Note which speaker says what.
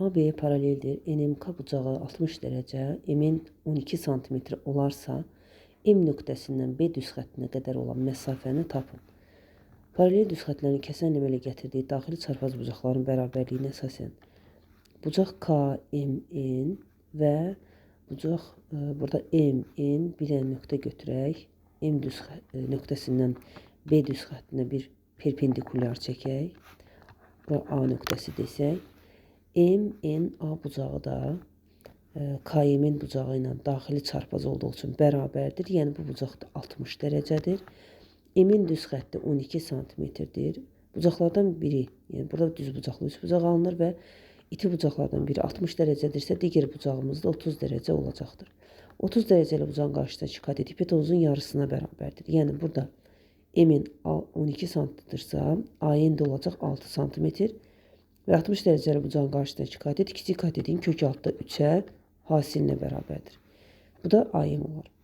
Speaker 1: AB paraleldir. NMK bucağı 60 dərəcə, M-in 12 sm olarsa, M nöqtəsindən B düz xəttinə qədər olan məsafəni tapın. Paralel düz xətlərin kəsən əmələ gətirdiyi daxili çarpaz bucaqların bərabərliyinə əsasən bucaq KMN və bucaq burada MN bir dənə nöqtə götürək. M düz nöqtəsindən B düz xəttinə bir perpendikulyar çəkək. Bura A nöqtəsi desək. MNA bucağı da KM-in bucağı ilə daxili çarpaz olduğu üçün bərabərdir. Yəni bu bucaq da 60 dərəcədir. M-in düz xətti 12 sm-dir. Bucaqlardan biri, yəni burada düz bucaqlı üç bucaq alınır və iti bucaqlardan biri 60 dərəcədirsə, digər bucağımız da 30 dərəcə olacaqdır. 30 dərəcəli bucağın qarşısındakı katet hipotenuzun yarısına bərabərdir. Yəni burada M-in 12 sm-dirsə, AN də olacaq 6 sm. Və 60 dərəcəli bucağın qarşısındakı katet kiçik katetin kök altda 3-ə hasilinə bərabərdir. Bu da AM olar.